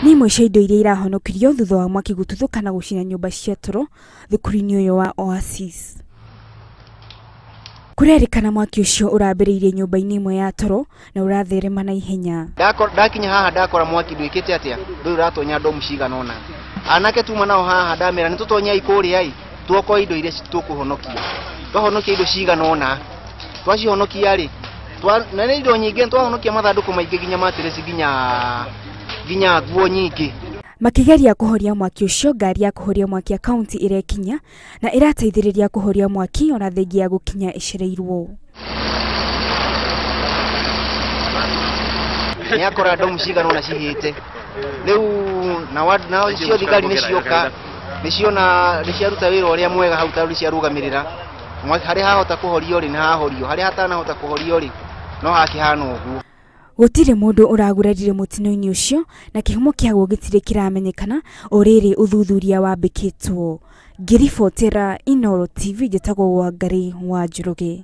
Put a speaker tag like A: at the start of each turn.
A: Nĩ imwe cia indo iria irahonokirio thutha wa mwaki gũtuthũka na gũcina nyũmba cia toro thukuru-inĩ ũyũ wa Oasis. Kũrerĩkana mwaki ũcio ũrambĩrĩirie nyũmba-inĩ ĩmwe ya toro na ũratherema na ihenya.
B: Ndakinya haha ndakora mwaki ndwĩkĩte atĩa, ndũrĩ ũratonya ndomu cigana ũna. Anake tuma nao haha ndamera nĩ tũtonyei kũrĩa ĩ, tuokoe indo iria tũkũhonokia. Twahonokia indo cigana ũna, twacihonokia rĩ, na nĩ indo nyingĩ, twahonokia mathandũkũ maingĩ nginya matireci nginya nguo nyingĩ.
A: Makĩgeria kũhoria mwaki ũcio, ngari ya kũhoria mwaki ya kaunti ĩrekinya na ĩrateithĩrĩria kũhoria mwaki ona thengia ya gũkinya ĩcereirwo.
B: Nĩ akora ndomu cigana ũna cihĩte. Rĩu na cio thigari nĩ cioka, nĩ ciona, nĩ ciaruta wĩra ũrĩa mwega hau tondũ nĩ ciarũgamĩrĩra. Harĩa hahota kũhorio rĩ, nĩ hahorio, harĩa hatanahota kũhorio rĩ, no hakĩhana ũguo.
A: Gũtirĩ mũndũ ũragurarire mũtino-inĩ ũcio na kĩhumo kĩaguo gĩtirĩ kĩramenyekana o rĩrĩ ũthuthuria wambĩkĩtwo. Ngĩribotera Inooro TV, njĩtagwo Wangari wa Njoroge.